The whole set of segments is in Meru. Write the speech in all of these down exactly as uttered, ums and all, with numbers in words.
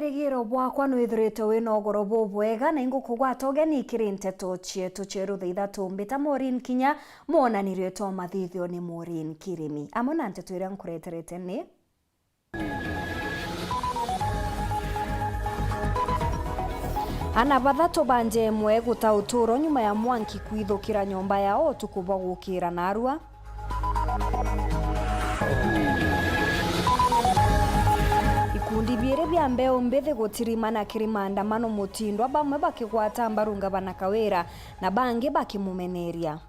Rigiro bwakwa nwithirite wina ugoro bubwega, na ingukugwata ugeni kiri nteto cietu cia rutha ithatu. Mbita Maureen Kinya, mwonanirie twa mathithio ni Maureen Kirimi. Amwe na nteto iria nkureterete ni: Ana bathatu ba njemwe guta uturo nyuma ya mwanki kwithukira nyomba yao utuku bwa gukira narua. Ikundi biiri bia mbeu mbithi gutirimana kiri maandamano mutindwa, bamwe bakigwata mbaru ngavana Kawira na bangi bakimumeneria.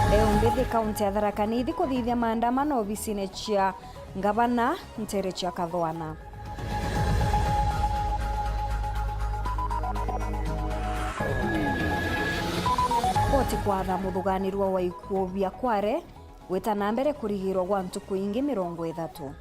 Mbeu mbithi kaunti ya Tharaka Nithi kuthithia maandamano obisine cia ngavana ntere cia Kathwana. Koti kwatha muthuganirua wa ikuo bia Kware gwita na mbere kurigirwa gwa ntuku ingi mirongo ithatu.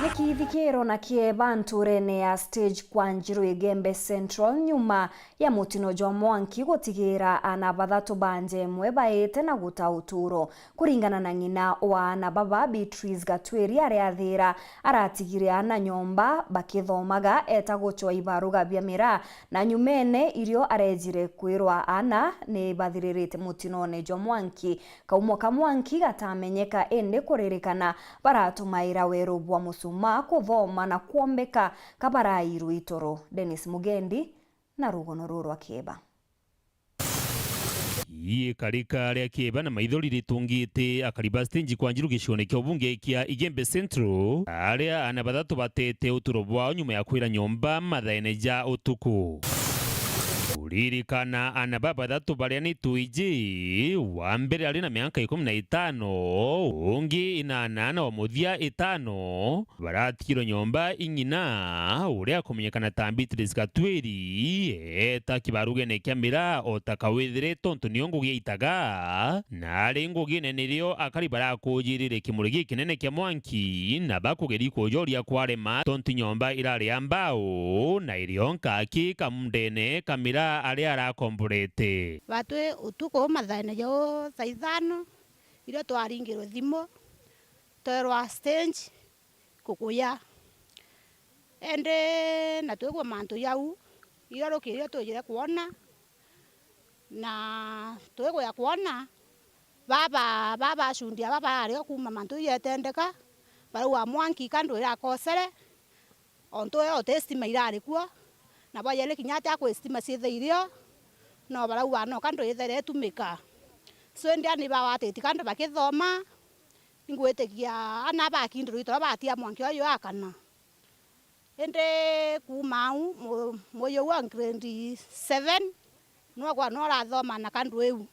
Ni kithikiro na kieba nturene ya Stage kwa Njiru Igembe Central nyuma ya mutino jwa mwanki gutigira ana bathatu ba njemwe baite na guta uturo. Kuringana na ng'ina wa ana baba, Beatrice Gatwiri, aria athira aratigire ana nyomba bakithomaga, eta gucwa ibaruga bia miraa, na nyumene irio arejire kwirwa ana ni bathiririte mutinone jwa mwanki. Kaumo ka mwanki gatamenyeka, indi kuririkana baratumaira weru bwa mucumaa kuthoma na kwombeka ka barairwe itoro. Dennis Mugendi na rugono ruru rwa kieba. Ikarika ria kieba na maithori ritungite akari ba Stage kwa Njiru gicione kia ubunge kia Igembe Central, aria ana bathatu batete uturo bwao nyuma ya kwira nyomba mathaene ja utuku. Kuririkana ana ba bathatu baria ni twiji, wa mbere ari na miaka ikumi na itano, ungi inana na wa muthia itano, baratigirwe nyomba i ng'ina, uria akumenyekana ta Beatrice Gatwiri, eeta kibarugene kia miraa o ta kawithire, tontu nio ngugi aitaga, na ari ngugine nirio akari barakujirire kimuri gikinene kia mwanki, na bakugeri kujoria kwarema, tontu nyomba irari ya mbao, na irio nkaki kamundene ka miraa aria arakomborete. Batwi utuku mathaene jau thaa ithano, irio twaringirwe thimu, twerwa Stage kukuya. Indi na twigua mantu jau, irio rukirio twijire kwona, na twigwia kwona, baba, baba acundia baba bari o kuuma mantu jau jetendeka, barauga mwanki kandu irakosere, ontu yo ti stima irari kuo, na bwajere kinya atia kwi stima ciithe irio, no barauga no kandu ithere itumika. So, indi ani bawatiti kandu bakithoma, ingwitikia ana bakindurite batia mwanki uyu akana. Indi kuuma au, mu-, muyu wa grade seven, nwe kwa nwe urathoma na kandu iu.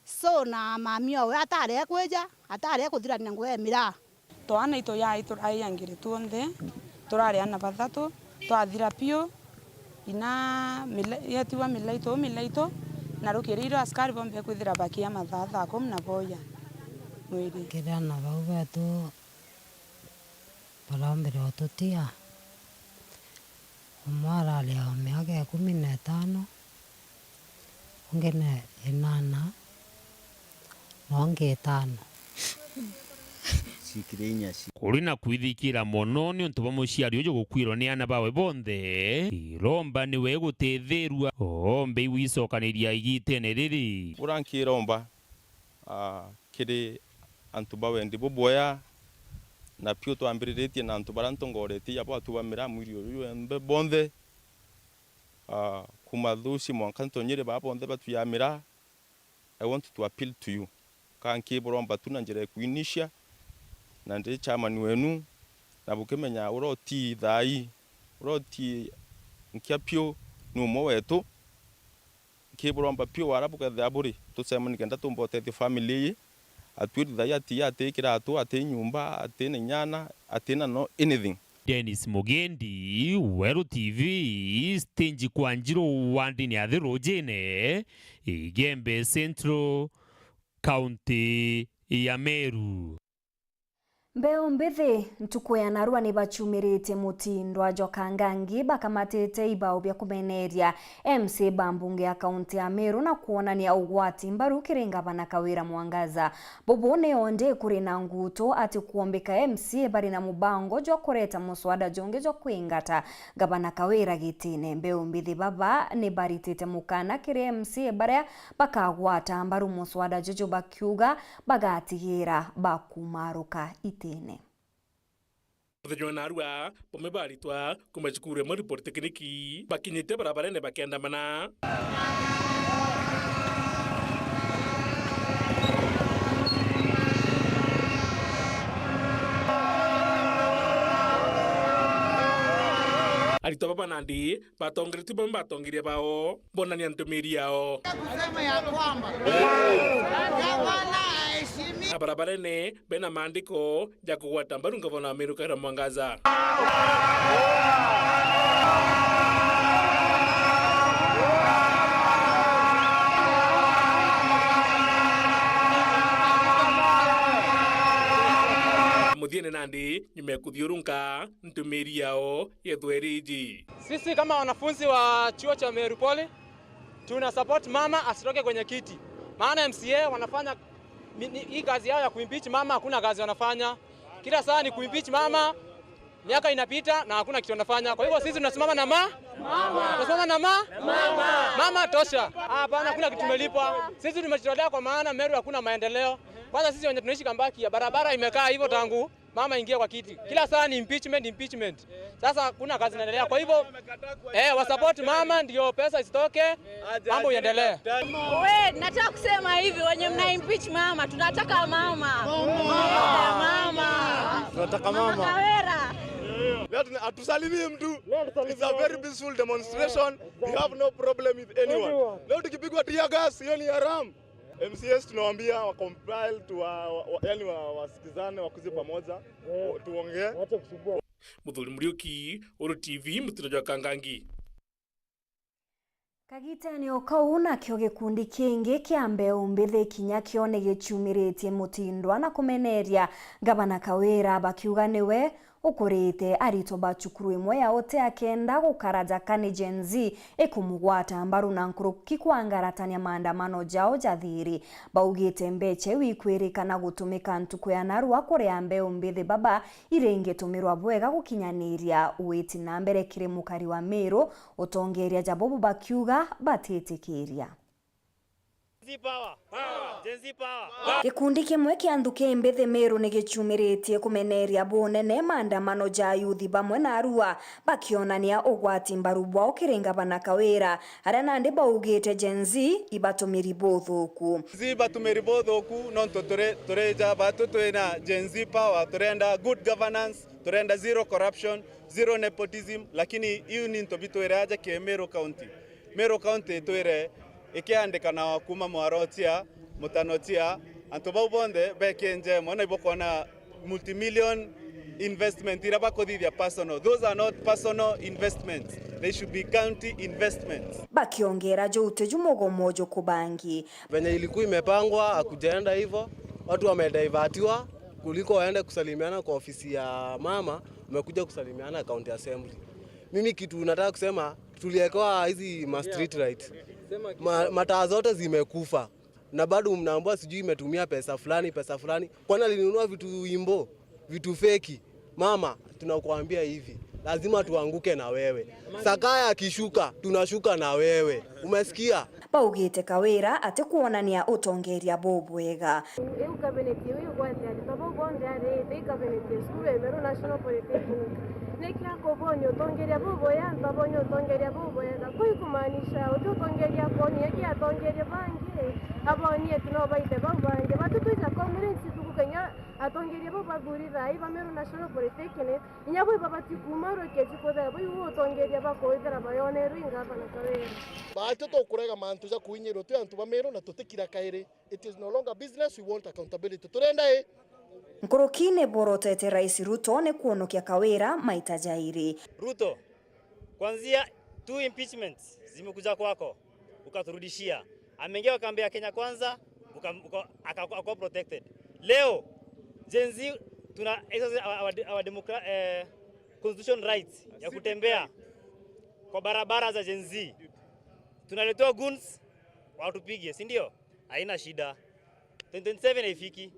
So, na mami owe atari ekwija, atari ekuthirania ngugi ya miraa. Twana itu yai turaia ngiri twonthe, turari ana bathatu, twathira piu, ina mila-, yetiwa milaitu, milaitu, na rukiri irio askari bonthe kwithira bakia mathaa thaa kumi na boya mwiri. Kiri ana bau betu baraumbire ututia, umwe arari o miaka ikumi na itano, ungi ni inana, na ungi itano. Kuri na kwithikira mono niuntu bwa muciari uju gukwirwa ni ana bawe bonthe, iromba niwe gutethirua ombe igwicokaniria igitene riri. Ura nkiromba, ah, kiri antu ba wendi bubwea, na piu twambiriritie na antu baria ntongoretie ja bwatu ba miraa mwiri uyu wembe bonthe, ah, kuuma thuci mwanka ntonyiri baa bonthe batu ya miraa, I want to appeal to you. Ka nkiburomba tu na njira ya kuinisha, na ndi chairman wenu, na bukimenya ura uti thaai, ura uti nkia piu ni umwe wetu, nkiburomba piu wara bukethira buri, tucemani kenda tumba utethia family iyi, atwiri thai ati, ati kiratu, ati nyumba, ati na inyana, ati na no anything. Dennis Mugendi, Weru T V, Stage kwa Njiru, wandini ya Thirujine, Igembe Central, County ya Meru. Mbeu mbithi ntuku ya narua ni bachumiritie mutindwa jwa Kangangi bakamatite ibao bia kumeneria M C A ba mbunge ya kaunti ya Meru na kwonania ugwati mbaru kiri ngavana Kawira Mwangaza. Bubu ni ondi kuri na nguto ati kwombika M C A bari na mubango jwa kureta muswada jungi jwa kwingata ngavana Kawira gitine. Mbeu mbithi baba ni baritite mukana kiri M C A baria bakagwata mbaru muswada juju bakiuga bagatigira bakumaruka itine. Muthenya wa narua, bamwe baritwa kuma cukuru ya Mori Polytechnic bakinyite barabarene bakiandamana. Aritwa baba nandi batongeretue bamwe batongeria bao bonania ntumiri yao. Kusema ya kwamba gavana aheshimiwe. Na barabarene bena maandiko ja kugwata mbaru ngavana wa Meru Kawira Mwangaza. Muthiene nandi nyuma ya kuthiurunka ntumiri yao yethwe riji. Sisi kama wanafunzi wa chuo cha Meru Poly, tuna support mama asitoke kwenye kiti. Maana M C A wanafanya mi-, ni-, hii kazi yao ya kuimpeach mama, hakuna kazi wanafanya. Kila saa ni kuimpeach mama, miaka inapita na hakuna kitu wanafanya. Kwa hivyo sisi tunasimama na ma-, mama. Tunasimama na ma-, mama. Mama tosha. Hapana, hakuna kitu tumelipwa. Sisi tumejitolea kwa maana Meru hakuna maendeleo. Kwanza sisi wenye tunaishi Kambaki, ya barabara imekaa hivyo tangu mama ingia kwa kiti. Kila saa ni impeachment, impeachment. Sasa hakuna kazi inaendelea. Kwa hivyo, eh, wasupport mama ndio pesa isitoke, mambo iendelee. We, nataka kusema hivi, wenye mna impeach mama, tunataka mama. Mama. Eh, mama. Tunataka mama. Mama Kawira. Leo tuna-, hatusalimii mtu. It's a very peaceful demonstration. We have no problem with anyone. Leo tukipigwa tear gas, hiyo ni haram. M C As tunawaambia wa compile tu wa, wa, wa, yani wa, wasikizane, wakuje pamoja, wa-, tuongee. Muthuri Muriuki, Uru T V, mutino jwa Kangangi. Kagitene o kau, nakio gikundi kingi kia mbeu mbithi kinya kio ni gichumiritie mutindwa na kumeneria ngavana Kawira, bakiuga niwe ukurite aritwa ba cukuru imwe ya uti akenda gukara jaka ni Gen Z ikumugwata mbaru na nkuruki kwangaratania maandamano jao ja thiri. Baugite mbecha iu ikwirikana gutumika ntuku ya narua kuria mbeu mbithi baba iringitumirwa bwega gukinyaniria witi na mbere kiri mukari wa Meru, utongeria ja bobo bakiuga batitikiria. Gen Z power! Power! Gen Z power! Gikundi kimwe kia nthuki mbithi Meru ni gichumiritie kumeneria bunene maandamano ja ayuthi bamwe na arua, bakionania ugwati mbaru bwao kiri ngavana Kawira, aria nandi baugite Gen Z ibatumiri buthuku. Gen Z batumiri buthuku, nontu turi, turi ja batu twina Gen Z power, turenda good governance, turenda zero corruption, zero nepotism, lakini iu ni into bitwire aja ki Meru County. Meru County itwire ikiandikana kuma mwaro cia mutano cia antu bau bonthe bekenje mwana ibokwona multimillion investment ira bakuthithia personal. Those are not personal investments. They should be county investments. Bakiongera juu tiju mugomo jukubangi. Venye ilikuwa imepangwa, hakujaenda hivyo. Watu wamedivertiwa, kuliko waende kusalimiana kwa ofisi ya mama, umekuja kusalimiana county assembly. Mimi kitu nataka kusema, tuliekewa hizi ma street lights. Ma, mataa zote zimekufa. Na bado mnaambiwa sijui imetumia pesa fulani, pesa fulani. Kwani alinunua vitu imbo, vitu feki? Mama, tunakuambia hivi, lazima tuanguke na wewe. Sakaya akishuka, tunashuka na wewe. Umesikia? Baugite Kawira ati kwonania utongeria bubwega. Iu cabinet iu igwate aritwa bau bonthe ari thi cabinet ya cukuru ya Meru National Polytechnic. Niki akubonia utongeria bubwega, antu abonia utongeria bubwega? Kwi kumaanisha uti utongeria akwonia ki atongeria bangi? Abonie tu no baite bau bangi. Batu twija conference tuku kenya atongeria bau bathuri thai ba Meru National Polytechnic, inya bwi babati kuuma rukeji kwithira bwi utongeria bakwithira bayonerwe i ngavana Kawira. Batu tukurega mantu ja kuinyirwa twi antu ba Meru na tutikira kairi. It is no longer business, we want accountability. Turenda i? Nkuruki ni borotete Rais Ruto ni kwonokia Kawira maita jairi. Ruto, kuanzia two impeachments zimekuja kwako, ukaturudishia. Ameingia kwa kambi ya Kenya Kwanza, uka-, uka-, aka-, akakuwa protected. Leo, Gen Z Tuna exercise our, our, our democra-, eh, constitution rights ya kutembea kwa barabara za Gen Z. Tunaletewa goons, watupige, si ndio? Haina shida. Twenty twenty-seven haifiki.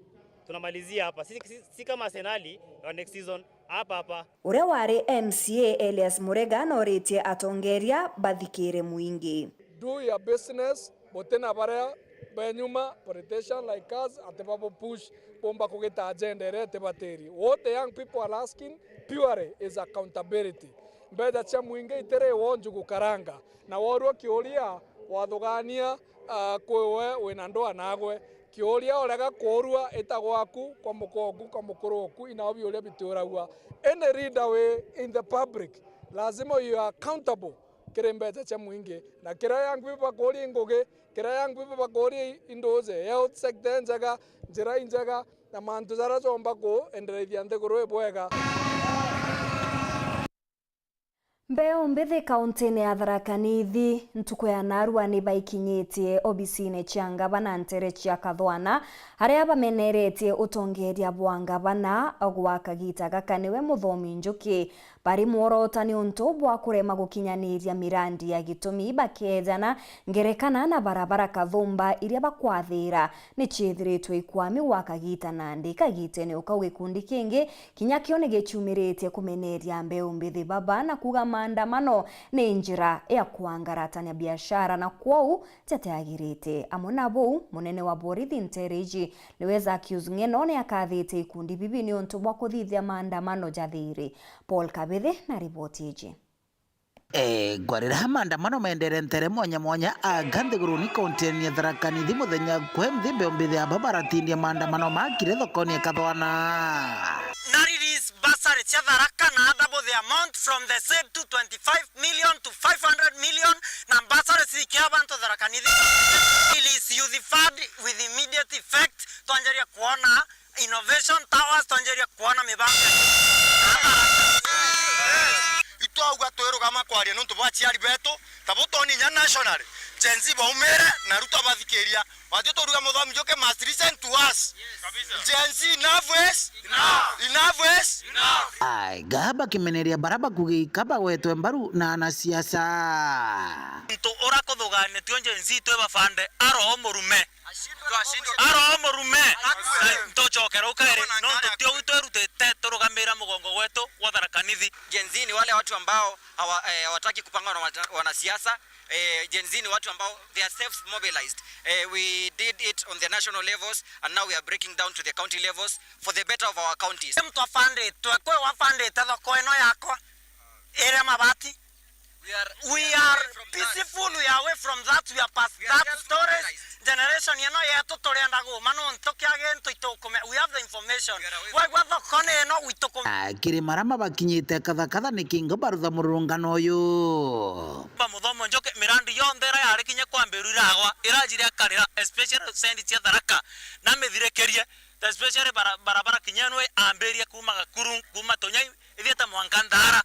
Tunamalizia hapa. Si, si, si kama Arsenal ya next season, hapa hapa. Uria wari M C A Elias Murega noritie atongeria bathikire mwingi. Do your business, butina baria be nyuma, politician like us, ati babu push, bumba kugita agenda iria itibatiri. What the young people are asking purely is accountability. Mbeca cia mwingi itiri wonju gukaranga. Na worua kiuria, wathugania, ah, kwi we wina ndwaa nagwe. Kiuria urega kuurua ita gwaku, kwa mukoku, kwa mukuru oku, inao biuria bitiuragua. Any leader wi in the public, lazima you are accountable kiri mbeca cia mwingi. Na kiria young people bakuuria ngugi, kiria young people bakuuria induuji, health sector injega, njira injega, na mantu jaria jomba kuenderethia nthiguru ibwega. Mbeu mbithi kauntine ya Tharaka Nithi ntuku ya narua ni baikinyitie obisine cia ngavana ntere cia Kathwana, aria bameneretie utongeria bwa ngavana gwa kagita gaka niwe Muthomi Njuki. Bari mworoto niuntu bwa kurema gukinyaniria mirandi ya gitumi bakejana ngerekana na barabara kathumba iria bakwathira ni ciithiritwe ikwami gwa kagita nandi kagitene ukau gikundi kingi kinya kio ni giciumiritie kumeneria mbeu mbithi baba na kuuga maandamano ni njira ya kwangaratania biashara na kwou jatiagirite. Amwe na buu, munene wa borithi ntere iji niwe Zacchaeus Ng'eno ni akathite ikundi bibi niuntu bwa kuthithia maandamano ja thiiri. Paul Kabithi na riboti iji. Eh, kwarira maandamano mendere ntere mwanya mwanya, anga nthiguruni kaunti ya Tharaka Nithi muthenya kwe mthi mbeu mbithi aba baratindia maandamano makire thokoni ya Kathwana. Na release bursary cia Tharaka na double the amount from the said two twenty-five million to five hundred million, na bursary cikia bantu Tharaka Nithi. Release youth fund with immediate effect, twanjeria kuona innovation towers, twanjeria kuona mibango. Itwauga twirugama kwaria nontu bwa aciari betu, tabo twoni inya nationally. Gen Z baumire na Ruto abathikiria. Watio turuga Muthomi Njuki must listen to us. Gen Z, enough is enough. Enough is enough. Aiga bakimeneria bara bakugi ka bagwetwe mbaru na anasiasa. Ntu ura kuthuganitio Gen Z twi bafande, aro murume. Aro murume. Na ntucokera ukairi, nontu ti uu twirutite turugamira mugongo gwetu gwa Tharaka Nithi. Gen Z ni wale watu ambao hawa-, eh, hawataki kupangwa na wata-, wanasiasa. Eh, Gen Z ni watu ambao they are self mobilized. Eh, we did it on the national levels and now we are breaking down to the county levels for the better of our counties. Mtu afanditwe, kwi wafandite thoko ino yakwa iria mabati. We are, we are peaceful, we are away from that, we are past that stories. Generation ino yetu turenda guma nontu kia gintu itukume. We have the information. Waigua thoko ni ino gwitu ku- Ah, kiri marama bakinyite Kathakatha ni kingo barutha mururungano uyu. Ba Muthomi Njuki, mirandi yonthe ira yari kinya kwambirua iragwa, irajire akarira, especially sendi cia Tharaka, na mithirikirie, especially bara-, barabara kinya ino ambirie kuuma Gakuru, kuuma Tunyai, ithiite mwanka Nthara.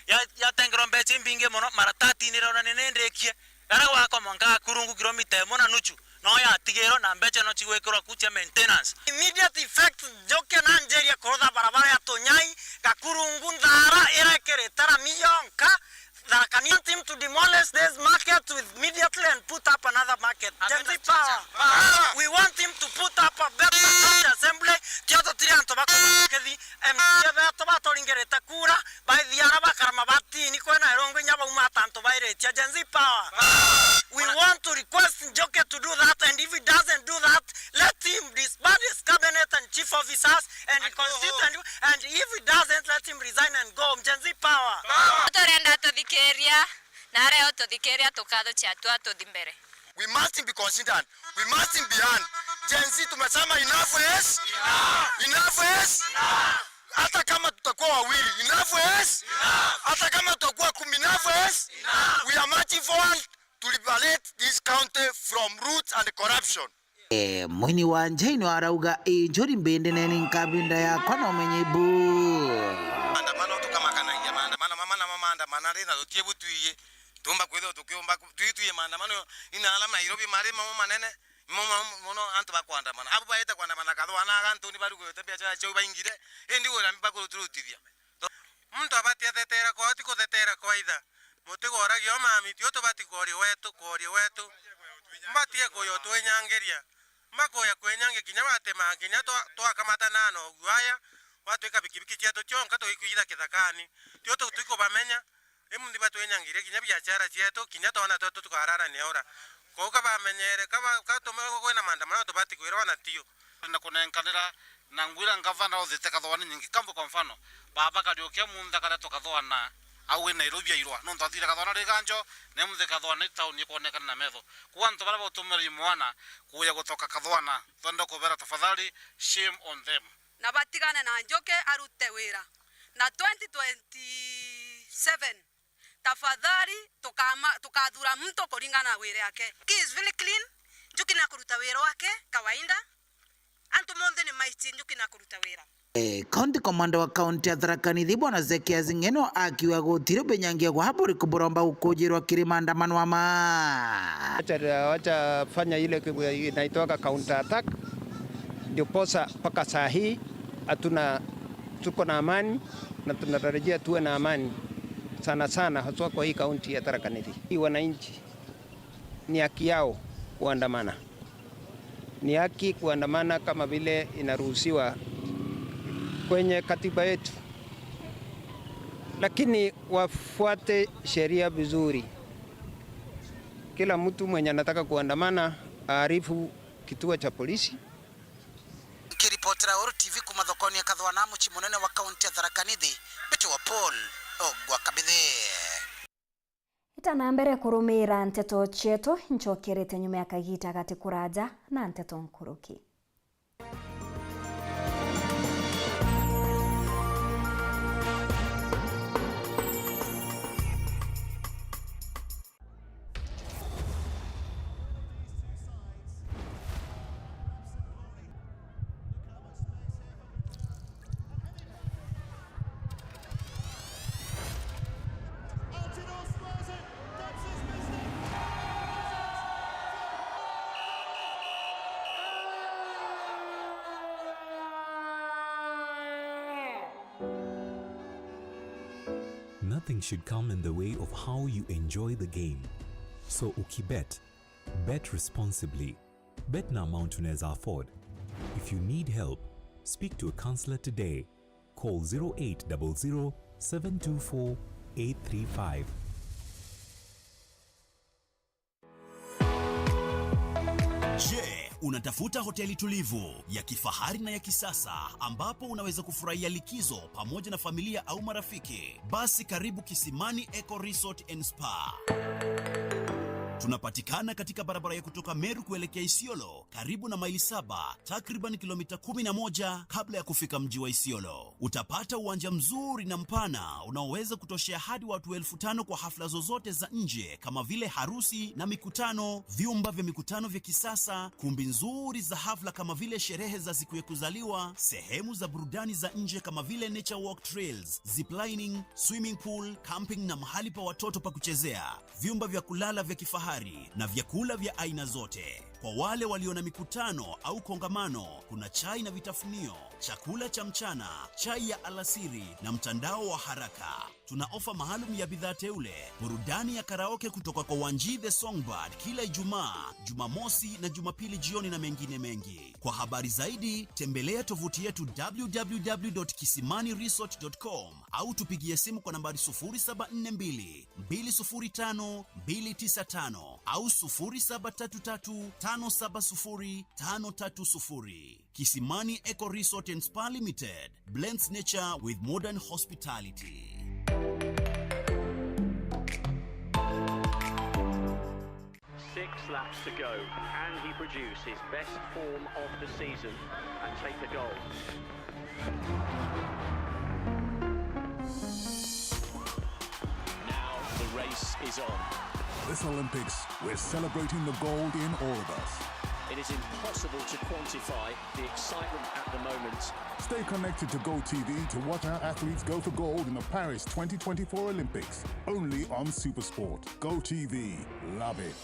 Ya-, yatengerwa mbeca imbingi mono, maratatini iraona ni nindikie. Aria gwakwa mwanka Gakurungu kilomita imwe na nuchu, no yatigirwe na mbeca no cigwikirwa ku cia maintenance. Immediate effect, njuke na njirie kurutha barabara ya Tunyai, Gakurungu, Nthara, irekirite rami yonka. Tharaka Nithi, want him to demolish this market with immediately and put up another market. Gen Z power. We want him to put up a better county assembly. Tio tutiri antu bakuthukithia M C A betu baturingirite kura, baithia ara bakara mabatini kwina irungu inya bauma ta antu bairitie. Gen Z power. We want to request Njuki to do that, and if he doesn't do that, let him disband his cabinet and chief officers and constituent, and if he doesn't, let him resign and go home. Gen Z power. Turenda tuthikiria, na aria ututhikiria tukathukia atua tuthi mbere. We must be considered. We must be heard. Gen Z tumesema enough is enough. Enough is enough. Hata kama tutakuwa wawili, enough is enough. Hata kama tutakuwa kumi, enough is enough. We are marching forward to liberate this county from roots and corruption. Eh, mwini wa Njaini arauga, "Ii njuri mbindi neni nkabinda yakwa na umenyi bu." Maandamano tukamakanagia maandamano mama namo maandamana ri na tutie butwiye. Tumba kwithirwa tukiumba ku-, twi-, twiye maandamano ina ala Nairobi mari mamo manene. Mono, mono antu bakwandamana. Abu baete kwandamana Kathwana, agantu ni barugwete biashara ciao baingire, indi wira mbi bakuruturutithia. Muntu abati athetera kwa, ti kuthetera kwa itha. Muti gworagia o mami, tio tubati kworia wetu, kworia wetu. Mbatie kuya utwinyangiria. Mbakuya kwinyangia kinya batema, kinya twa-, twakamatana na uguaya, gwatwika bikibiki cietu cionka tugikwira kithakani. Tio tu-, twikubamenya. Riu nthi batwinyangirie kinya biachara cietu, kinya twana twetu tukararania ura. Kou kabamenyere, kaba-, katume kwina maandamano tubati kwirwa na tio. Na kunenkanira na ngwira ngavana uthite Kathwana nyingi. Kambu kwa mfano, baba Kariuki munthe akaretwa Kathwana, au wi Nairobi airwa. Nontu athire Kathwana riganjo, na imuthi Kathwana ni tauni ikwonekana na metho. Kwou antu baria bautumira mwana kuya gutoka Kathwana, twenda kubera tafadhali, shame on them. Na batigane na Njuki arute wira. Na twenty twenty-seven, tafadhali, tukama-, tukathura muntu kuringana na wira yake. He is very clean. Njuki nakuruta wira wake kawaida. Antu monthe ni maici Njuki nakuruta wira. Eh, County Commander wa kaunti ya Tharaka Nithi, Bwana Zekias Ng'eno, akiuga gutiri ubinyangia gwa buri kuburomba gukujirwa kiri maandamano ama. Wacha, wacha fanya ile inaitwaga counter attack. Ndiposa mpaka saa hii hatuna, tuko na amani na tunatarajia tuwe na amani sana sana, haswa kwa hii kaunti ya Tharaka Nithi. Hii wananchi ni haki yao kuandamana. Ni haki kuandamana kama vile inaruhusiwa kwenye katiba yetu, lakini wafuate sheria vizuri. Kila mtu mwenye anataka kuandamana aarifu kituo cha polisi. Nkiripotera Uru T V kuma thokoni ya Kathwana, mucii munene wa kaunti ya Tharaka Nithi, mbiti wa Paul Ogwa Kabithi. Ita na mbere kurumiira nteto cietu, ncokerete nyuma ya kagiita gati kuraja na nteto nkuruki. Nothing should come in the way of how you enjoy the game. So ukibet, bet responsibly. Bet na amount unaweza afford. If you need help, speak to a counselor today. Call zero eight double zero, seven two four, eight three five. Je, unatafuta hoteli tulivu, ya kifahari na ya kisasa ambapo unaweza kufurahia likizo pamoja na familia au marafiki? Basi karibu Kisimani Eco Resort and Spa. Tunapatikana katika barabara ya kutoka Meru kuelekea Isiolo, karibu na Maili Saba, takriban kilomita kumi na moja kabla ya kufika mji wa Isiolo. Utapata uwanja mzuri na mpana unaoweza kutoshea hadi watu elfu tano kwa hafla zozote za nje kama vile harusi na mikutano, vyumba vya mikutano vya kisasa, kumbi nzuri za hafla kama vile sherehe za siku ya kuzaliwa, sehemu za burudani za nje kama vile nature walk trails, ziplining, swimming pool, camping na mahali pa watoto pa kuchezea, vyumba vya kulala vya kifahari na vyakula vya aina zote. Kwa wale walio na mikutano au kongamano, kuna chai na vitafunio, chakula cha mchana, chai ya alasiri na mtandao wa haraka. Tuna ofa maalum ya bidhaa teule, burudani ya karaoke kutoka kwa Wanji the Songbird kila Ijumaa, Jumamosi na Jumapili jioni na mengine mengi. Kwa habari zaidi, tembelea tovuti yetu w w w dot kisimani resort dot com au tupigie simu kwa nambari sufuri saba nne mbili, mbili sufuri tano, mbili tisa tano au sufuri saba tatu tatu, tano saba sufuri, tano tatu sufuri. Kisimani Eco Resort and Spa Limited blends nature with modern hospitality. Six laps to go. Can he produce his best form of the season and take the gold? Now the race is on. This Olympics, we're celebrating the gold in all of us. It is impossible to quantify the excitement at the moment. Stay connected to Go T V to watch our athletes go for gold in the Paris twenty twenty-four Olympics, only on Supersport. Go T V. Love it.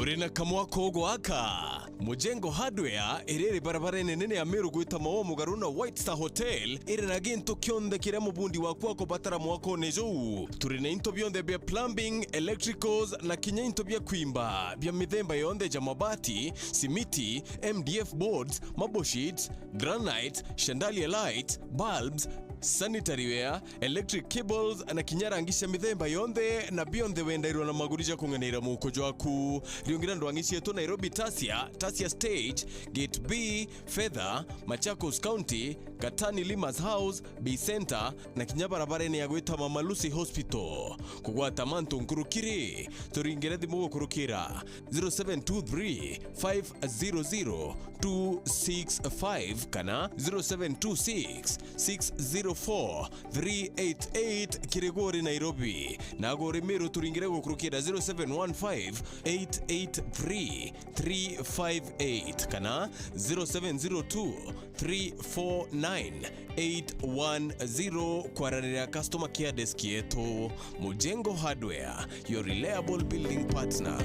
Uri na kamwako gwaka? Mujengo Hardware iri iri barabarene nene ya Meru gwita Maua mugaru na White Star Hotel iri na gintu kionthe kiria mubundi waku akubatara mwakone juu. Turi na into bionthe bia plumbing, electricals na kinya into bia kwimba bia mithemba yonthe ja mabati, simiti, M D F boards, marble sheets, granite, chandelier light, bulbs, sanitary ware, electric cables na kinya rangi cia mithemba yonthe, na bionthe wendairwa na maguri ja kung'anaira muuko jwaku. Riungira ndwang'i cietu Nairobi Tasia, Tasia Stage, Gate B, Fedha, Machakos County, Katani Limas House, Bay Center, na kinya barabarene ya gwita Mama Lucy Hospital. Kugwata mantu nkuruki ri, turingire thimu gukurukira zero seven two three, five zero zero, two six five kana zero seven two six, six zero four, three eight eight kiri gwe uri Nairobi. Na gwe uri Meru turingire gukurukira zero seven one five, eight eight three, three five eight kana zero seven zero two, three four nine, eight one zero kwaranira customer care desk yetu. Mujengo Hardware, your reliable building partner.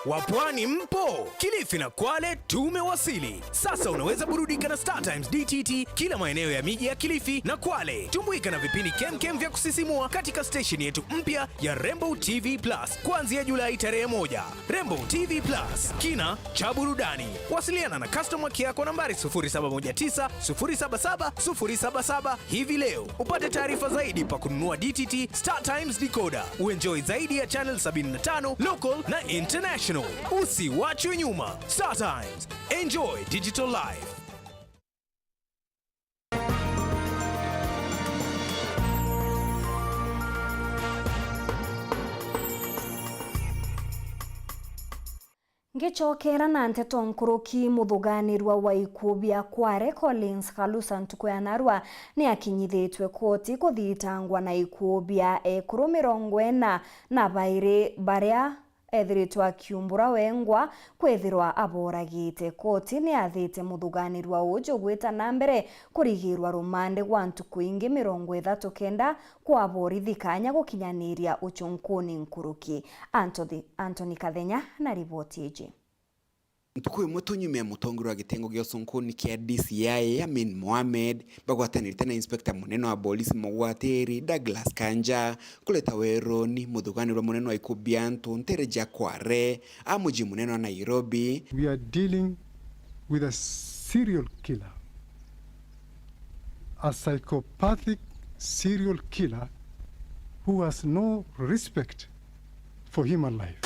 Wapwani mpo? Kilifi na Kwale tumewasili. Sasa unaweza burudika na Star Times D T T kila maeneo ya miji ya Kilifi na Kwale. Tumbuika na vipindi kemkem vya kusisimua katika station yetu mpya ya Rainbow T V Plus kuanzia Julai tarehe moja. Rainbow T V Plus, kina cha burudani. Wasiliana na customer care kwa nambari sufuri saba moja tisa, sufuri saba saba, sufuri saba saba hivi leo. Upate taarifa zaidi pa kununua D T T Star Times decoder. Uenjoy zaidi ya channel sabini na tano, local na international. Usiwachwe nyuma. Star Times. Enjoy digital life. Ngicokera na nteto nkuruki, muthuganirwa wa ikuu bia Kware Collins Kalusa ntuku ya narua ni akinyithitwe koti kuthitangwa na ikuu bia ekuru mirongo ina na bairi baria ethiritwe akiumbura wengwa kwithirwa aboragite. Koti ni yathite muthuganirwa uju gwita na mbere kurigirwa rumande gwa ntuku ingi mirongo ithatu kenda kwa borithi kanya gukinyaniria ucunkuni nkuruki. Anthony, Anthony Kathenya na riboti iji. Ntuku imwe tu nyuma ya mutongeria wa gitengo gia ucunkuni kia D C I, Amin Mohamed, bagwatanirite na inspector munene wa polisi mugwatiri Douglas Kanja, kuleta weroni muthuganirwa munene wa ikuu bia antu ntere ja Kware, a muji munene wa Nairobi. We are dealing with a serial killer, a psychopathic serial killer who has no respect for human life.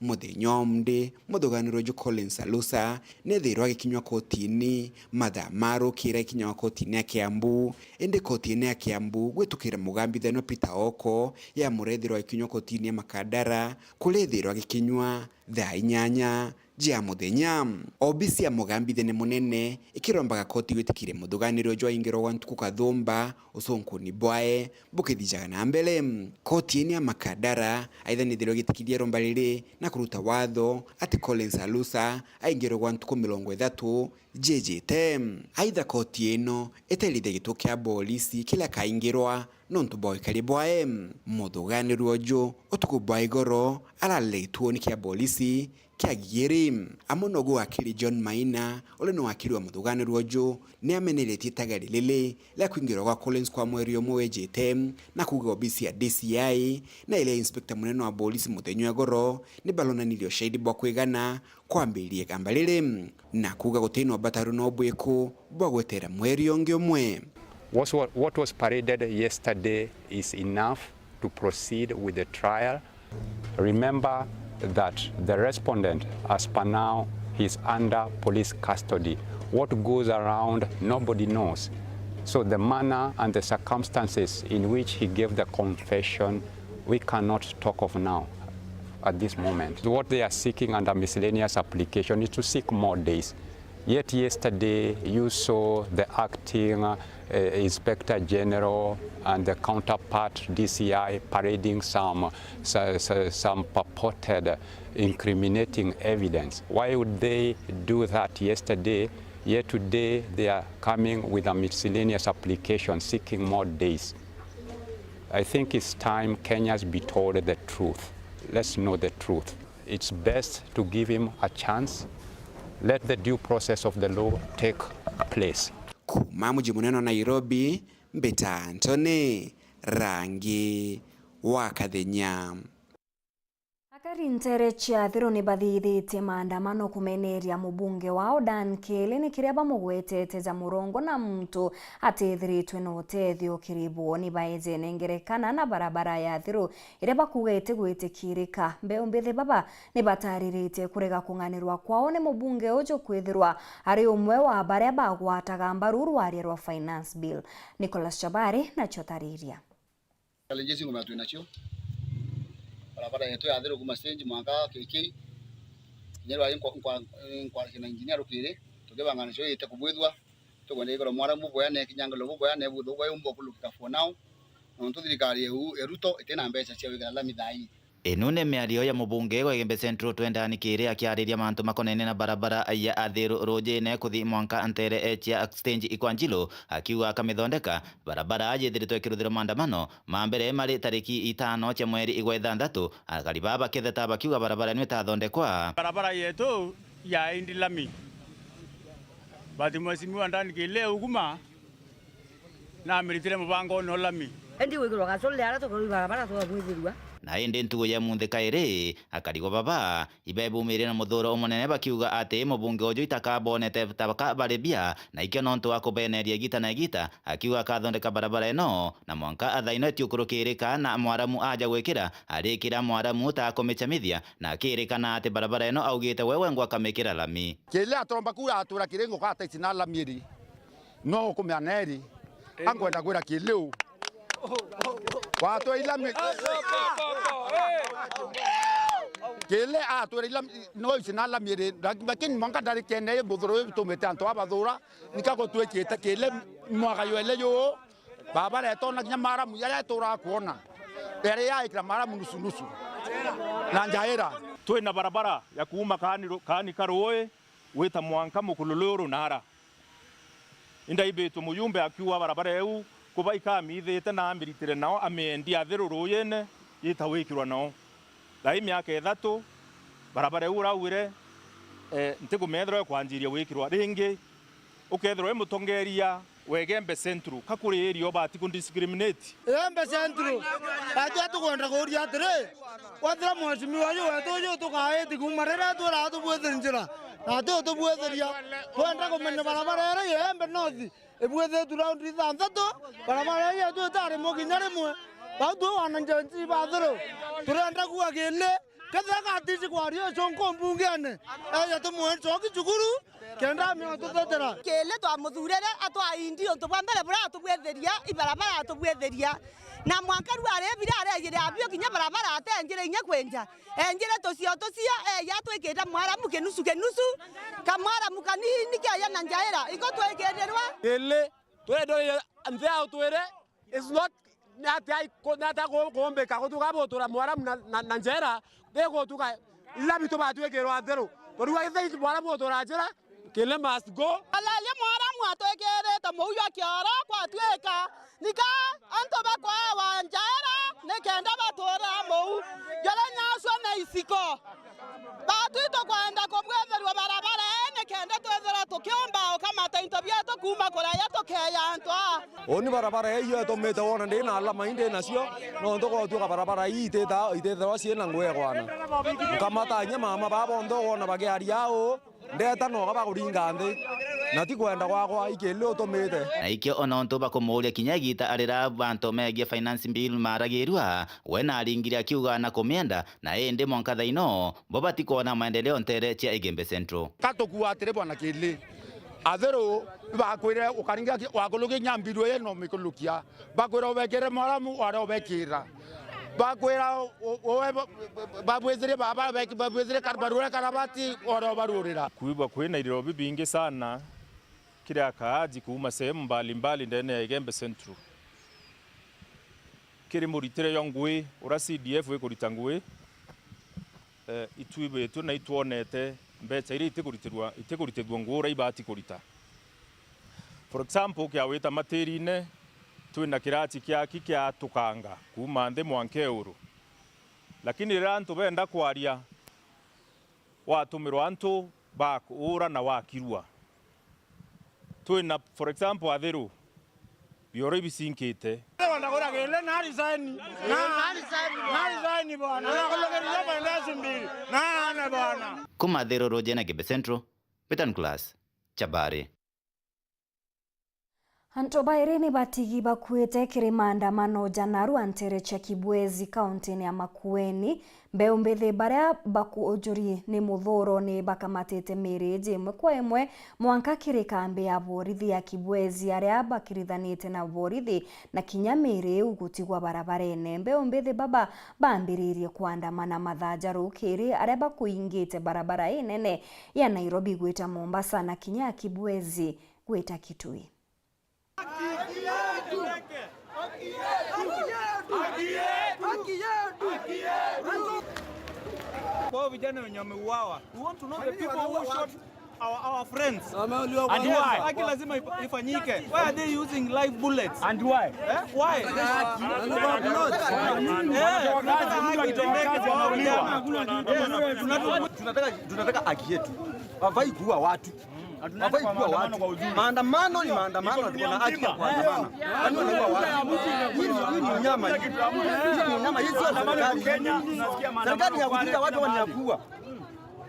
Muthenya umwe, muthuganirwa ju Collins Alusa nethirwa agikinywa kotini mathaa ma rukiri akinyagwa kotini ya Kiambu. Indi kotini ya Kiambu gwitukira mugambithania Peter Oko, yamurethirwa agikinywa kotini ya Makandara, kuria ethirwa agikinywa thaa inyanya jia muthenya. Obisi ya mugambithania munene ikirombaga koti gwitikiria muthuganirwa uju aingirwa gwa ntuku kathumba ucunkuni bwae bukithijaga na mbere. Koti ino ya Makandara aitha nithirwa igitikiria iromba riri na kuruta watho ati Collins Alusa aingirwe gwa ntuku mirongo ithatu jijite. Aitha koti ino itairithia gituo kia bolisi kiria akaingirwa nontu bwa wikari bwae. Muthuganirwa uju utuku bwa igoro ararire gituoni kia bolisi kia Gigiri. Amwe noguo wakiri John Maina, uria ni wakiri wa muthuganirwa uju, ni ameneretie itagari riri ria kwingirwa gwa Collins kwa mweri umwe wijite, na kuuga obisi ya D C I na iria ya inspector munene wa bolisi muthenya wa igoro ni baronanirie ushahidi bwa kwigana kwambiriria igamba riri, na kuuga guti na ubatari no bwiku bwa gwetera mweri ungi umwe. What wa-, what was paraded yesterday is enough to proceed with the trial. Remember that the respondent, as per now, is under police custody. What goes around, nobody knows. So the manner and the circumstances in which he gave the confession, we cannot talk of now at this moment. What they are seeking under miscellaneous application is to seek more days. Yet yesterday you saw the acting, uh, Inspector General and the counterpart D C I parading some, so-, so-, some purported incriminating evidence. Why would they do that yesterday Yet today they are coming with a miscellaneous application seeking more days. I think it's time Kenyans be told the truth. Let's know the truth. It's best to give him a chance. Let the due process of the law take place. Kuuma muji munene wa Nairobi, mbita Anthony Rangi wa Kathenya. Akari nteere cia Athiru ni bathithitie maandamano kumeneria mubunge wao Dan Kiili ni kiria bamugwetete ja murongo na muntu atithiritwe na utethio kiri bo. Ni baejene ngerekana na barabara ya Athiru iria bakuuga itigwitikirika. Mbeu mbithi baba ni batariritie kurega kung'anirwa kwao ni mubunge uju kwithirwa ari umwe wa baria bagwataga mbaru rwaria rwa Finance Bill. Nicholas Chabari nacio tariria. Challenges ngoma twinacio. Barabara yetu ya Athiru kuma stage mwanka K K. Kinya rwari nkwa-, nkwa-, nkwarikia na engineer rukiri, tukibangana cio ite kubwithua, tukwenda ikorwa mwaramu buya, na ikinyangalo bubuya, na ibuthu buya umba kulukika for now. Nontu thirikari ya u-, ya Ruto itina mbeca cia gwikira lami thaa ii. Inu ni miario ya mubunge wa Igembe Central Twendani Kiiri akiariria mantu makonene na barabara ya Athiru Rujine kuthi mwanka ntere cia stage Ikwanjilo, akiuga akamithondeka barabara yithiritwe ikiruthirwa maandamano ma mbere mari tariki itano cia mweri igwa ithanthatu, akari baa bakitheta bakiuga barabara ino itathondekwa. Barabara yetu ya Indi Lami, but Mheshimiwa Dan Kiili uguma na amiritire mubango no lami. Indi gwikirwa gacurire aria tukurui barabara twabwithirua. Na indi ntugu ya munthi kairi, akari ba baba ibebumirie na muthuro umunene bakiuga ati mubunge uju itakabonete ta baka bari bia, na ikio nontu wa kubeneria igita na igita, akiuga akathondeka barabara ino, na mwanka athaino itiukurukirika na mwaramu aja gwikira, arikira mwaramu ta akumicamithia, na akirikana ati barabara ino augite we wengwa akamikira lami. Kiili atomba kuuga atwira Kiili nguka ataici na lami iri. No ukumea neri. Ankwenda kwira Kiili u. Watwe ilami. Kiili atwira ilami, no ici na lami iri. Lakini mwanka ndari kene buthuru bitumite antu abathura. Nika gutwikite Kiili mwaka yele yu. Baba retona kinya maramu yaria turaga kuona. Yari yaikira maramu nusu nusu. Na njaira. Twina barabara ya kuuma kaani ru-, kaani ka ruui gwita mwanka Mukululu Runara. Indaibitwe mujumbe akiuga barabara iu kuba ikamithite na amiritire nao amiendie Athiru ruuyine yita gwikirwa nao. Thaa ii miaka ithatu, barabara iu uraugire, eh, ntikumethirwa ikwanjiria gwikirwa ringi. Ukethirwa wi mutongeria wa Igembe Central, ka kuri area ubati ku discriminate? Igembe Central, ati atukwenda kuuria atiri, wethira mheshimiwa uyu wetu uyu tukaiti kuuma riria twiraga tubwithiri njira, na ati utubwithiria, twenda kumenya barabara iria Igembe North ibwithitue raundi ithanthatu, barabara iria yetu itari mukinya rimwe. Bau twi wananchi ba Athiru, turenda kuuga Kiili, kethira gatici kwaria ucunku mbungene, eja tumwe ncoki cukuru, kenda amenya tutetera. Kiili twamuthurire atwaindi untu bwa mbere buria atubwithiria, ibarabara atubwithiria. Na mwanka riu ari biria arejire abio kinya barabara atenjire inya kwinja. Enjire tucio tucio, eja atwikite mwaramu kinusu kinusu, kamwaramu kanini keja na njaira. Iko twikirirwa. Kiili, turenda nthi ya utwire, it's not, ni atia iku-, ni atia ku-, kuumbika gutuka butura mwaramu na, na, na njera, bigutuka lami tubatwikirwa Athiru. Turiuga githii mwaramu gutura njera, Kiili must go. Alalia mwaramu atwikirite muu jwa kioro gwatuika nika antu bakwawa njaira nikenda batura muu juri nyaswa na isiko. Batwi tukwenda kubwithirwa barabara ii nikenda twithira tukiumba ukamata into bietu kuuma kuraya tukeeja antu aa. Uuni barabara ii yo itumite wona ndi na alama ii ndi nacio, nontu gutwika barabara ii itita-, itithirwa ciina ngugi ya kwana. Nkamata inya mama baa bonthe ugona bakiaria uu, ndeta noga bakuringa nthi, na ti kwenda gwakwa, i Kiili utumite. Na ikio ona untu bakumuuria kinya igita arira bantu megie finance bill maragirua, we naringire akiuga na kumienda, na indi mwanka thaino, bo batikwona maendeleo ntere cia Igembe Central. Ka tukuuga atiri, Bwana Kiili, Athiru bakwire ukaringa ki-, wakurukia kinya mbiru ii na umikurukia. Bakwira ubekire mwaramu, wari ubekira. Bakwira u-, u-, uwe ba-, ba-, babwithirie baba, beki-, babwithirie kar-, barure karabati, wari ubarurira. Kwigua kwina iriro bibingi sana kiri akaaji kuuma sehemu mbalimbali ndene ya Igembe Central. Kiri muritire jwa ngui, uria C D F ikurita ngui, eh, itwibitue na itwonete mbeca iria itikuritirwa, itikuritithua ngugi uria ibati kurita. For example, kia wita Matiriine, twina kirati kia aki kia tukanga kuuma nthi mwanka iguru. Lakini riria antu benda kwaria, watumirwa antu bakuura na wakirua. Twina, for example, Athiru, bioro ibisinkite. Wenda kura kile na resign. Na, na resign bwana. Na kulugiria bwana elfu mbili. Na ane bwana. Kuuma Athiru Rujene, Kibe Central, Betan Class, Chabari. Antu bairi ni batigi bakuite kiri maandamano ja narua ntere cia Kibwezi, kauntini ya Makueni. Mbeu mbithi baria bakuujuri ni muthuro ni bakamatite miiri iji imwe kwa imwe mwanka kiri kambi ya borithi ya Kibwezi, aria bakirithanite na borithi na kinya miiri iu gutigwa barabarene. Mbeu mbithi baba bambiririe kuandamana mathaa ja rukiri, aria bakuingite barabara inene ya Nairobi gwita Mombasa na kinya ya Kibwezi gwita Kitui. Kwa vijana wenye wameuawa. We want to know the people who shot our, our friends. And why? Haki lazima ifa-, ifanyike. Why are they using live bullets? And why? Eh? Why? Eh, tunataka haki itendeke kwa vijana. Tunataka, tunataka haki yetu. Hawafai kuua watu. Hawafai kuua watu. Maandamano ni maandamano, tuko na haki ya kuandamana. Kwani wanaua watu? Hii ni, hii ni unyama hii. Hii ni unyama, hii sio serikali. Serikali ya kutuliza watu au ni ya kuua?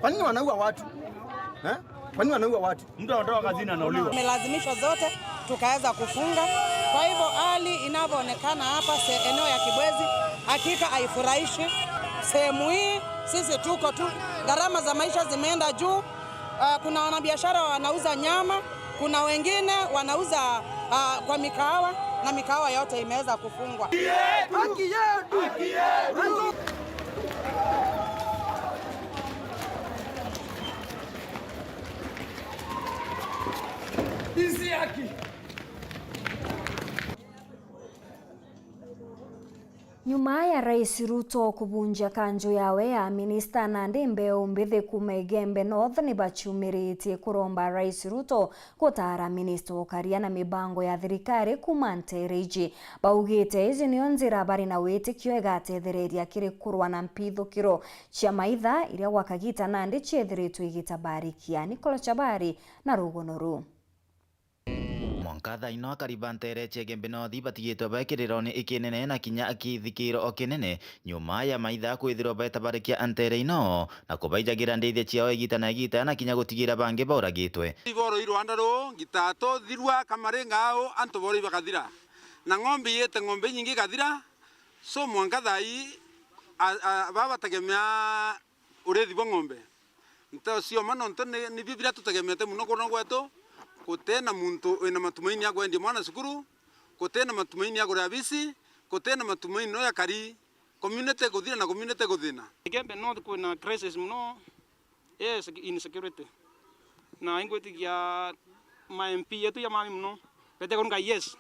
Kwa nini wanaua watu? Eh? Kwa nini wanaua watu? Mtu anatoka kazini anauliwa. Tumelazimishwa zote, tukaweza kufunga. Kwa hivyo hali inavyoonekana hapa se-, eneo ya Kibwezi, hakika haifurahishi. Sehemu hii sisi tuko tu, gharama za maisha zimeenda juu. Ah, kuna wanabiashara wanauza nyama, kuna wengine wanauza, ah, kwa mikahawa, na mikahawa yote imeweza kufungwa. Haki yetu! Haki yetu! Hizi haki! Nyuma ya Rais Ruto kubunjia kanju yawe ya minista, nandi mbeu mbithi kuuma Igembe North ni baciumiritie kuromba Rais Ruto gutaara minista wa ukaria na mibango ya thirikari kuuma ntere iji. Baugite iji nio njira bari na witikio igatethereria kiri kurwa na mpithukiro cia maitha iria gwa kagita nandi ciethiritwe igitabarikia. Nicola Chabari na rugono ruu. Mwanka thaa ino akari ba ntere cia Igembe North batigitwe bae kirirone ikinene na kinya kithikiro o kinene, nyuma ya maitha kwithirwa betabarikia ntere ino na kubaijagira ndithia ciao igita na igita na kinya gutigira bangi bauragitwe. Iboro i rwanda ruu, ngitatu, thirwa, kamaringa au, antu boro ibakathira. Na ng'ombe iyite ng'ombe inyingi ikathira, so mwanka thaa ii, a, a, baba bategemea urithi bwa ng'ombe. Nteto cia mma nontu ni, nibio biria tutegemete mono kuno gwetu, guti na muntu wina matumaini ya kwendia mwana cukuru, guti na matumaini ya kuria bisi, guti na matumaini no ya kari, community iguthira na community iguthina. Igembe North kwina crisis mono, yes, insecurity. Na ingwitikia ma M P yetu ya mami mono, bete kurunga yes.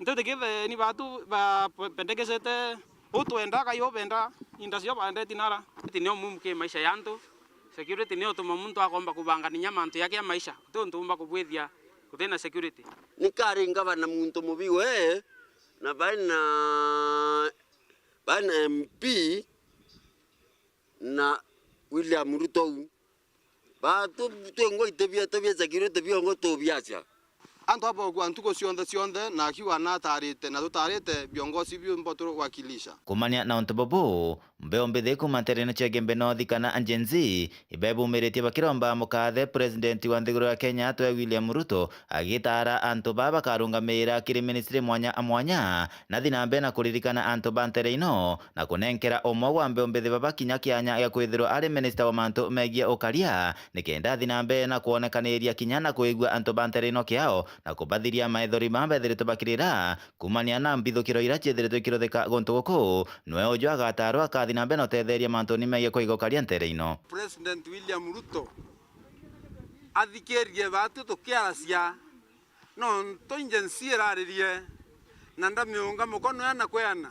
Ntetekethe ni batu ba-, ba-, bendekecete, utwenda, kai ubenda, inda cio bandeti nara. Security nio muhimu ki maisha ya antu. Security nio utuma muntu akomba kubanga ninya mantu yake ya maisha. Uti untu umba kubwithia uti na security. Ni kari ngavana muntu mubi we, na baina, baina M P na William Ruto u. Ba tu-, twingwa ite bietu bia security biongo tubiacia. Antu abogua ntuku cionthe cionthe, na akiuga natarite, na tutarite biongozi biu mbo tuwakilisha. Kumania na untu bubu, mbeu mbithi kuuma nterene cia Igembe North kana Gen Z, ibebumiritie bakiromba mukathe President wa nthiguru ya Kenya atwe William Ruto, agitaara antu baa bakarungamira kiri ministry mwanya mwanya, nathi na mbere na kuririkana antu ba ntere ino, na kunenkera umwe wa mbeu mbithi baba kinya kianya gia kwithirwa ari minista wa mantu megie ukaria, nikenda athi na mbere na kwonekaniria kinya na kwigua antu ba ntere ino kiao, na kubathiria maithori maa bethiritwe bakirira, kumania na mbithukiro iria ciethiritwe ikiruthika guntu guku. Nwe uju agatarwa akathi na mbere na utetheria mantuni megie kuiga ukaria ntere ino. President William Ruto athikirie batu tukiaracia, nontu Gen Z iraririe, na ndamiunga mukono ya na kweana.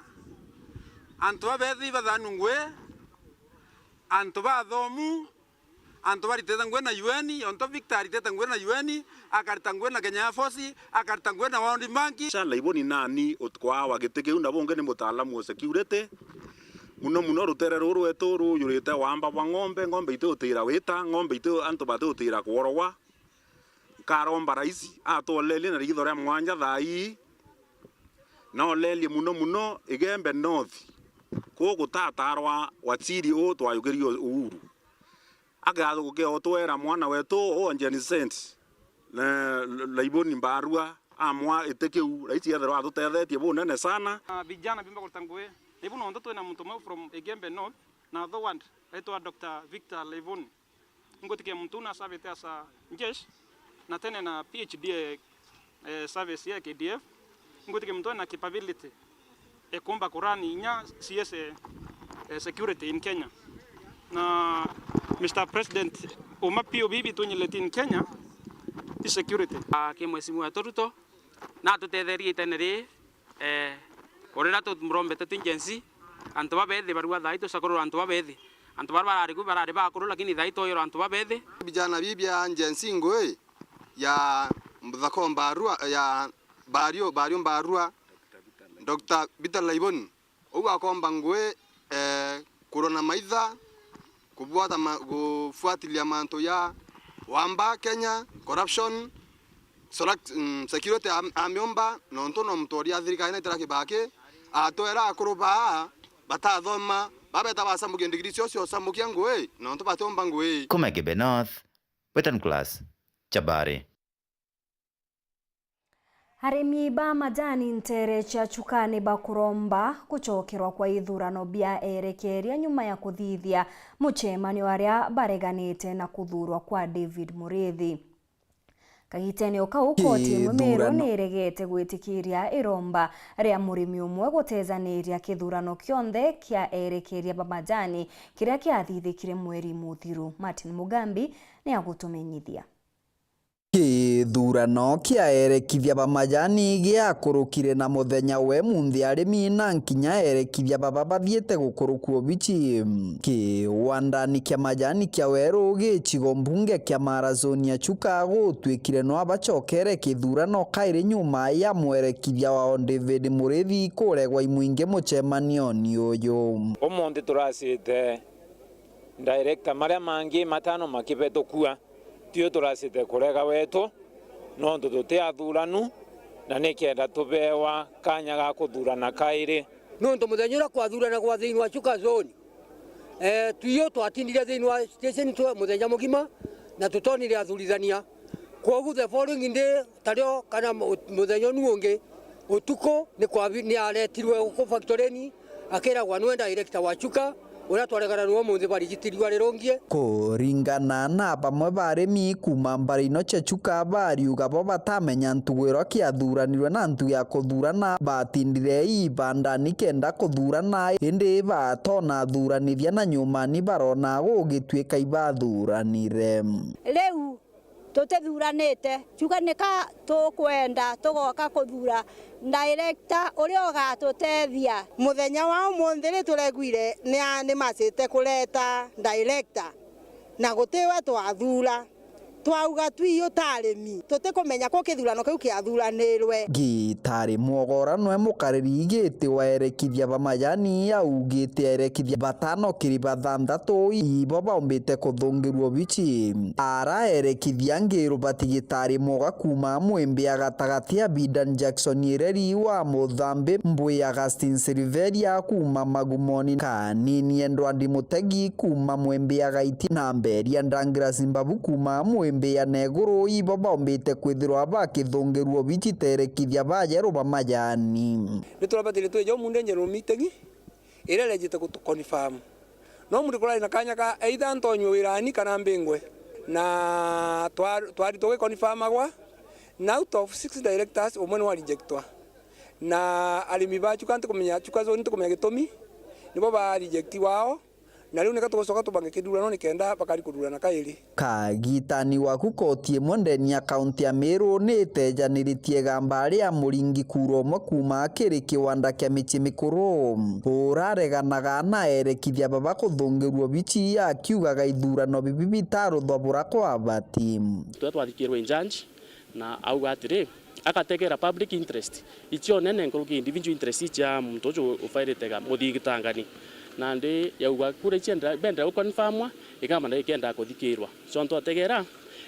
Antu babethi bathanu ngui, antu bathomu, Antu baritite ngugi na U N, onto Victor aritite ngugi na U N, akarita ngugi na Kenya Air Force, akarita ngugi na World Bank. Sha Laiboni nani ukwaa wa giti kiu, na bungi ni mutaalamu wa security. Muno muno rutere ruru rwetu rujurite wamba bwa ng'ombe, ng'ombe itiutira wita, ng'ombe iti, antu batiutira kworogwa. Nkaromba rais atolerie na riitho ria mwanja thaa ii, na olerie muno muno Igembe North, kuu gutatarwa waziri uu twayukirie Uhuru. Agagukia utwera mwana wetu uu Gen Z, na Laiboni Mbarua amwa iti kiu, rais ethirwa atutethetie bunene sana. Na vijana biumba kurita ngugi, na ibu nontu twina muntu umwe from Igembe North na Thowand, aitwa Doctor Victor Laiboni. Ingwitikia muntu uu nasavite as a njeshi, na tene na P H D, eh, eh, service ya K D F. Ingwitikia muntu ena capability ekumba kurani inya C S, eh, eh, security in Kenya. Na Mister President, uma P O B bitunyiletie in Kenya i security. Ah, ki mheshimiwa wetu Ruto, na atutetherie itene riri, eh, urira tumurombete twi Gen Z, antu babethi barua thaa ii tucakurura antu babethi. Antu baria barari ku barari bakuru, lakini thaa ii twoyerwa antu babethi. Vijana bibi ya Gen Z ngui ya Muthako Mbarua, ya Bario, Bario Mbarua, Doctor Peter Laiboni. Uu akomba ngui, eh, kurona maitha, kubuata ma-, kufuatilia mantu ya wamba Kenya, corruption, select-, mm, security am-, amiomba, nontu no mutoria thirikari na itira Kibaki, atwera akuru baa batathoma, babeta bacamukia ndigiri cio cio camukia ngui, nontu batiomba ngui. Kuma Igembe North, Western Class, Chabari. Arimi ba majani nteere cia Chuka ni bakuromba gucokerwa kwa ithurano bia erekeeria nyuma ya kuthithia mucemanio aria bareganite na kuthuurwa kwa David Muriithi. Kagitene o kau, koti imwe Miru ni iregete gwitikiria iromba ria murimi umwe gutejaniria kithurano kionthe kia erekeeria ba majani kiria kiathithikire mweri muthiru. Martin Mugambi ni agutumenyithia. Kithurano kia erekithia ba majani giakurukire na muthenya we munthi arimi na nkinya erekithia baba bathiite gukurukua obici. Kiwandani kia majani kia Weru gicigo mbunge kia Mara zone ya Chuka gutwikire no abacokere kithurano kairi nyuma ya mwerekithia wao David Muriithi kuregwa imwingi mucemanioni uyu. Umunthi turacite director maria mangi matano makibetukua. Tio turacite kurega wetu, nontu tuti athuranu, na nikenda tubewa kanya ga kuthurana kairi. Nontu muthenya uria kwathuranagwa thiini wa Chuka zone, eh, twio twatindire thiini wa station twa muthenya mugima, na tutonire athurithania. Kwogu the following day, tario kana mu-, muthenya unu ungi, utuku ni kwabi-, ni aretirwe guku factorini, akiragwa niwe director wa Chuka, uria twaregana niwe umunthi barigitirirwa rirungie. Kuringana na bamwe ba arimi kuuma mbari ino cia Chuka, bariuga bo batamenya ntugu iria kiathuranirwe na ntugu ya kuthurana, batindire ibandani kenda kuthurana, indi batona athuranithia na nyumani barona gugituika ibathuranire. Riu tutithuranite, Chuka nika tukwenda tugoka kuthura director uria ugatutethia. Muthenya wa umunthi ri turegwire ni a-, ni macite kureta director, na gutiwe twathura. Twauga twi utarimi, tutikumenya ku kithurano kiu kiathuranirwe. Gitari Mwogora nwe mukariri giti wa erekithia ba majani augite erekithia batano kiri bathanthatu ibo baumbite kuthungirwa obici. Ara erekithia ngiru bati Gitari Mwoga kuuma Mwimbi ya gatagati, Abidan Jackson Ireri wa Muthambi, Mbui Augustine Silveria kuuma Magumoni, Kanini Edward Mutegi kuuma Mwimbi ya gaiti, na Mberia Douglas Mbabu kuuma Mwimbi ya neguru, ibo baumbite kwithirwa bakithungirwa obici ta erekithia bajeru ba majani. Ni turabatire twija umunthi general meeting iria irejite gutu confirm. No muntu kurari na kanya ka either ntonywe wirani kana mbingwe. Na twa-, twari tugiconfirmagwa, na out of six directors, umwe ni wa rejectwa. Na arimi ba Chuka ntikumenya, Chuka zone ntikumenya gitumi, nibo ba reject wao. Na riu niko tugucoka tubange kithurano nikenda bakari kuthurana kairi. Kagitani waku koti imwe ndeni ya kaunti ya Meru ni itejaniritie igamba ria Muringi kura umwe kuuma kiri kiwanda kia mici mikuru. Urareganaga na erekithia baba kuthungirua obici akiugaga ithurano bibi bitaruthwa bura kwa abati. Turia twathikirwe i judge na auga atiri, agategera public interest icio nene nkuruki individual interest cia muntu uju ufairite ga muthigitangani. Nandi yauga kura icio enda-, bendera guconfirmwa, igamba na ikendaa kuthikirwa. So ntu ategera,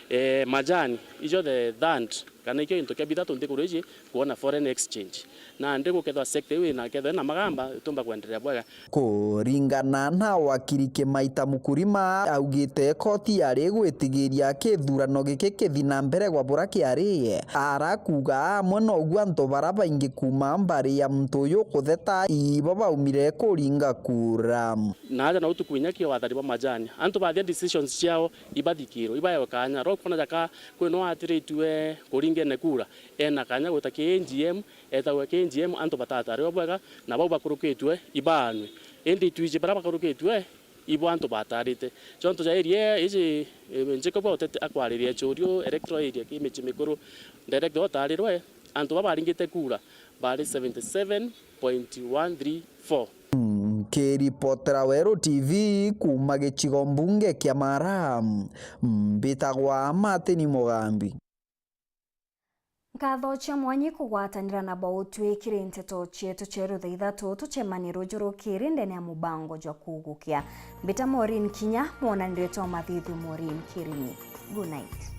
eh, majani, icio the third, kana ikio gintu kia bithatu nthiguru iji, kuona foreign exchange. Nandi gukethwa sector iu ina kethwa ina magamba, itumba kwenderea bwega. Kuringana na wakiri Kimaita Mukurima, augite koti yari igwitigiria kithurano giki kithi na mbere gwa bura kiari. Arakuuga amwe noguo antu bara baingi kuuma mbari ya muntu uyu kutheta ibo baumire kuringa kura. Na aja na utuku inya kio wathani bwa majani. Antu bathia decisions ciao ibathikirwe, ibaewe kanya. Rokona jaka kwino atiritue kuringene kura, ena kanya gwita ki A G M, etagwe ki A G M, antu batatariwa bwega, na bau bakurukitue ibaanwe. Indi itwiji bara bakurukitue, ibo antu batarite. Jonto ja area iji, eh, Jacob Otete akwariria Chorio electoral area ki mici mikuru, director otarirwe, antu baba baringite kura bari seventy seven point one three four. Nkiripotera Weru T V kuuma gicigo mbunge kia Mara, mbitagwa Martin Mugambi. Nkatho cia mwanya ikugwatanira na bo utwikire nteto cietu cia rutha ithatu. Tucemanie ruju rukiri ndene ya mubango jwa kugukia. Mbita Maureen Kinya, mwonanire twa mathithu Maureen Kirini. Good night.